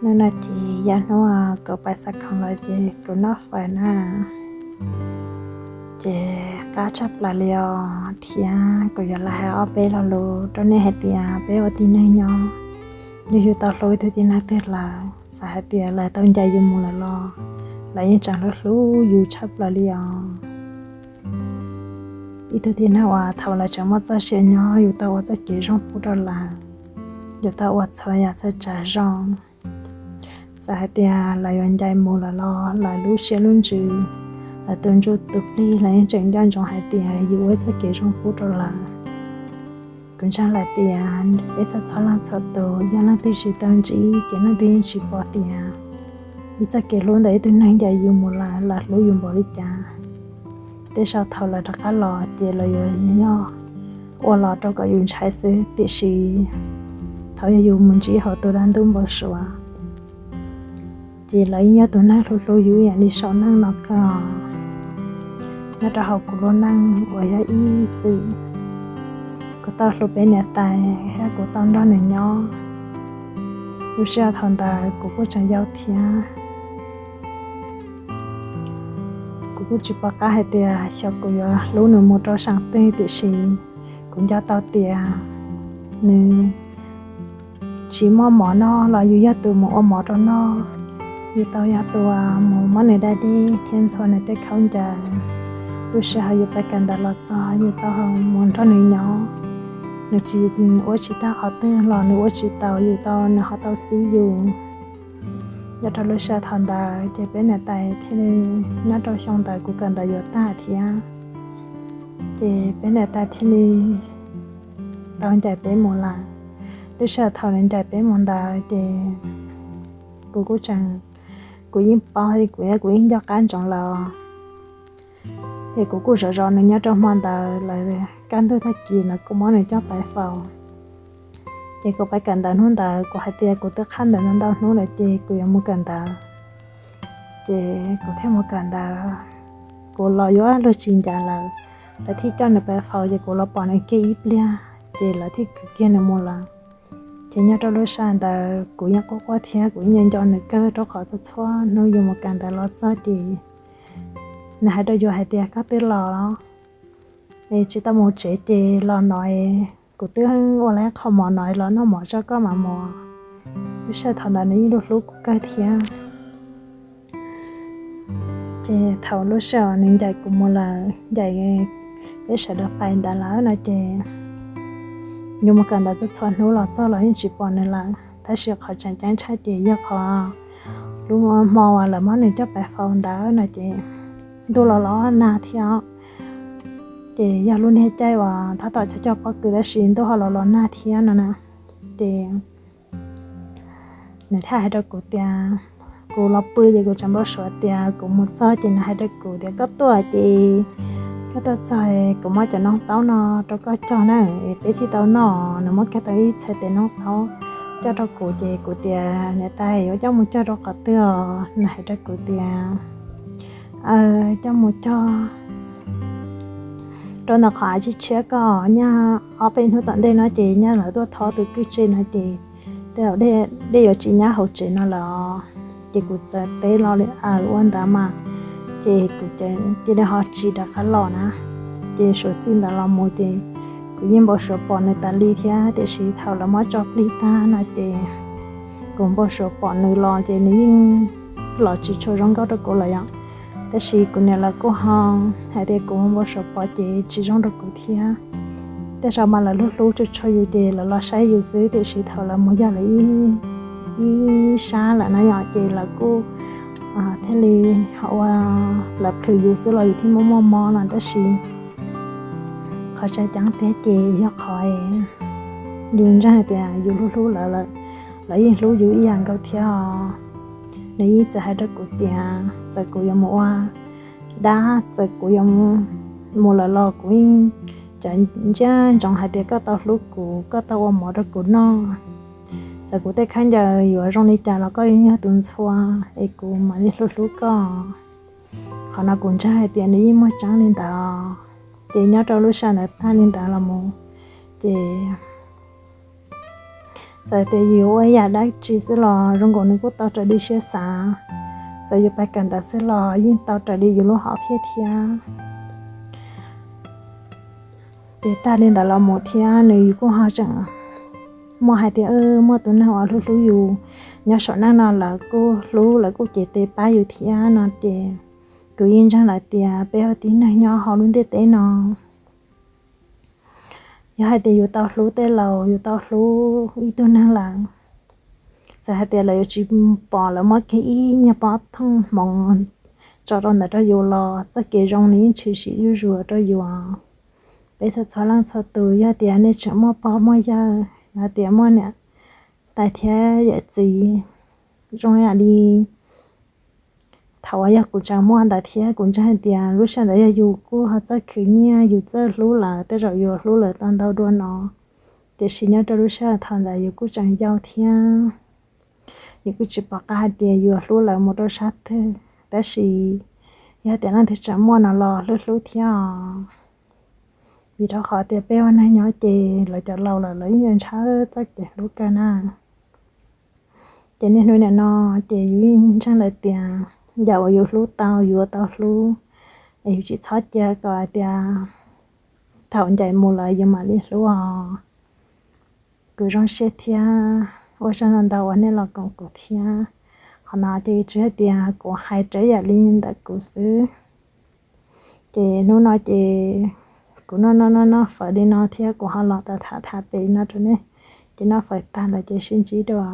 Hnub no ces yog hnub kuv pais xav khoom los ces kuv noj fawm na, ces qab tshaj plaws li os. Thiab kuv yuav los hais ob peb lo lus rau nej hais tias peb ua tib neeg nyob, yus yus tau hlub ib tug tib neeg twg lawm, xav hais tias lawv tau ncaim yus mus lawm los lawv yeej tseem hlub hlub yus tshaj plaws li os. Ib tug tib neeg uas thaum lawv tseem muaj txoj sia nyob yus tau ua txoj kev zoo pub rau lawv, yus tau ua txhua yam txhua tsav zoo. Txawm hais tias lawv yuav ncaim mus lawm los lawv lub siab lub ntsws, lawv tus ntsuj tus plig lawv yeej tseem nco ntsoov hais tias yus ua txoj kev zoo pub rau lawv. Kuv ntseeg lawm tias peb txhua txhua leej txhua tus yog leej twg tsis tau ntsib ces leej twg yeej tsis pom tias ib txoj kev hlub ntawm ib tug neeg ncaim yus mus lawm lawv hlub yus npaum li cas. Tej zaum thaum lawv rov qab los ces lawv yuav yog ua los rau kom yus ntshai xwb, tiam sis thaum yog yus mus ntsib hauv tus dab ntuj npau suav ces lawv yeej yog tus neeg hlub hlub yus ib yam li saum neej no kawg. Nyob rau hauv kuv lub neej uas yog ib txwm kuv tau hlub peb niam tais thiab kuv tau nrog nws nyob, lub sij hawm thaum ntawd kuv kuj tseem yau thiab. Kuv kuj tsis pom qab hais tias xyov kuv yuav hlub nws mus rau saum twg, tiam sis kuv nco tau tias nws tsis muaj mov noj los yus yog tus mus ua mov rau noj, yus tau yog tus mus muab nws da dej thiab ntxhua nws tej khaub ncaws. Lub sij hawm yus pais kawm ntawv los txog yus tau mus nrog nws nyob, nws tsis ua tsis tag qhov twg los nws ua tsis tau yus tau nws ho tau txib yus. Nyob rau lub sij hawm thaum ntawd ces peb niam tais thiaj li, nyob rau xyoo ntawd kuv kawm ntawv yuav tag thiab, ces peb niam tais thiaj li tau ncaim peb mus lawm. Lub sij hawm thaum nws ncaim peb mus ntawd ces kuv kuj tseem, kuv yeej paub tias kuv, kuv yeej nco qab ntsoov lawm. Es kuv kuj zov zov nws nyob rau hmo ntawd lawm, kaj ntug tag kis lawv kuj muab nws coj pais faus. Ces kuv pais kawm ntawv hnub ntawd kuv hais tias kuv twb qhab ntawv ntau ntau hnub lawm ces kuv yuav mus kawm ntawv. Ces kuv thiaj mus kawm ntawv, kuv los yuav luag tsis ncav lawm, lawv thiaj coj nws pais faus ces kuv los pom nws kiag ib pliag ces lawv thiaj kwv kiag nws mus lawm. Ces nyob rau lub sij hawm ntawd kuv yeej quaj quaj thiab kuv yeej nco nws kawg rau qhov txhua txhua hnub yus mus kawm ntawv los txog ces nws hais rau yus hais tias koj twb los los, es tsis tau mus tsev ces los no es kuv twb ua lawm qho mov no los noj mov tso koj mam mus. Lub sij hawm thaum ntawd nws yeej hlub hlub kuv kawg thiab. Ces thaum lub sij hawm nws ncaim kuv mus lawm, ncaim peb sawv daws pais ntawd lawm no ces yus mus kawm ntawv txhua txhua hnub los txog los yeej tsis pom nws lawm, tab sis qhov tseem ceeb tshaj ces yog qhov lub hmo uas lawv muab nws coj pais faus ntawd no ces ntuj los los nag thiab. Ces yog lub niag caij uas tab tom cog cog pob kws tab sis ntuj ho los los nag thiab no na. Ces nws thiaj hais rau kuv tias, kuv los pw ces kuv tseem npau suav tias kuv mus txog ces nws hais rau kuv tias koj tuaj ces, koj tuaj txog kuv muab cov noob taub no rau koj cog na, peb thiaj tau noj. Nws muab kiag tau ib txhais tes noob taub coj rau kuv ces kuv tias niam tais, yuav coj mus cog rau qhov twg os? Nws hais rau kuv tias coj mus cog rau ntawm qhov av tshiab tshiab ko, nyaj ob peb hnub tom ntej no ces nyaj lawv tuaj thov tus kwj tse no ces tej zaum dej yuav tsis nyab hauv tsev no lawm. Ces kuv txawm teb los li aws ua ntawd mas, ces kuv cia li ho tsis rov qab los na. Ces suav txij ntawd los mus ces kuv yeej npau suav pom nws tas li thiab, tiam sis thaum lawv muab tso plig tag no ces kuv npau suav pom nws los ces nws yeej los tsis tshua zoo nkauj rau kuv lawm yom. Tab sis kuv niam lawv kuj ho hais tias kuv npau suav pom ces tsis zoo rau kuv thiab. Tej zaum mas lawv hlub hlub tshua tshua yus ces lawv los saib yus xwb, tiam sis thaum lawv mus yog lawv ib sab lawm na yom, ces lawv kuj thiaj li ua, lawv plhws yus xwb los yus thiaj muaj muaj mob no. Tab sis qhov tseem ceeb tiag ces yog qhov yus ntseeg hais tias yus hlub hlub lawv lawm, lawv yeej hlub yus ib yam nkaus thiab os. Nws yeej txawm hais rau kuv tias txawm kuv yuav mus ua dab, txawm kuv yuav mus lawm los kuv yeej tseem ntsia ntsoov hais tias koj tau hlub kuv, koj tau ua mov rau kuv noj. Txawm kuv tej khaub ncaws yuav zoo li cas los koj yeej yog tus ntxhua, es kuv mam li hlub hlub koj. Qhov no kuv ntseeg hais tias nws yeej muaj tseeb li ntawd. Ces nyob rau lub sij hawm ntawd tag li ntawd los mus, ces Txawm tias yus ua ib yam dab tsi xwb los zoo nkaus nws kuj tau raws li siab xav. Txawm yus pab kawm ntawv xwb los yeej tau raws li yus lub hom phiaj thiab. Ces tag li ntawd los mus thiab nws yus kuj ho tseem muaj hais tias muaj tus neeg uas hlub hlub yus nyob saum neej no, lawv kuj hlub, lawv kuj cev tes pab yus thiab no ces kuv yeej ntseeg lawm tias peb ua tib neeg nyob hauv lub ntiaj teb no, yog hais tias yus tau hlub tej laus, yus tau hlub ib tug neeg lawm, txawm hais tias lawv yuav tsis pom lawv muab kiag ib nyuag pob thooj hmoov tso rau ntawm rau yus los txoj kev zoo nws yeej tshwm sim zuj zus rau yus. Peb txhua txhua leej txhua tus, yog tias nej tseem muaj pog muaj yawg, yog tias muaj niam tais thiab yawm txiv zoo yam li thaum uas yog kuv tseem muaj ntawd thiab, kuv ntseeg hais tias lub sij hawm ntawd yog yus kuj ho txawj khwv nyiaj, yus txawj hlub lawv, tej zaum yus hlub lawv tau ntau dua no. Tiam sis nyob rau lub sij hawm thaum ntawd yus kuj tseem yau thiab, yus kuj tsis pom qab hais tias yus hlub lawv mus rau sab twg. Tab sis yog tias leej twg tseem muaj no los hlub hlub thiab os, vim rau qhov tias peb ua neeg nyob ces lawv cov laus lawm lawv yeej yuav ntshaw txoj kev hlub kawg na. Ces niaj hnub nim no ces yus yeej ntseeg lawm tias yam uas yus hlub tau, yus yuav tau hlub, es yus tsis txhob cia kom hais tias thaum ncaim mus lawm yus mam li hlub os. Kuv zoo siab thiab ua tsaug ntau ntau uas nej los koom kuv thiab. Qhov no ces tsis hais tias kuv hais raws yam li ntawm kuv xwb. Ces hnub no ces kuv noj noj noj noj fawm li no thiab kuv ho los tham tham pem no rau nej. Ces noj fawm tag lawm ces sib ntsib dua.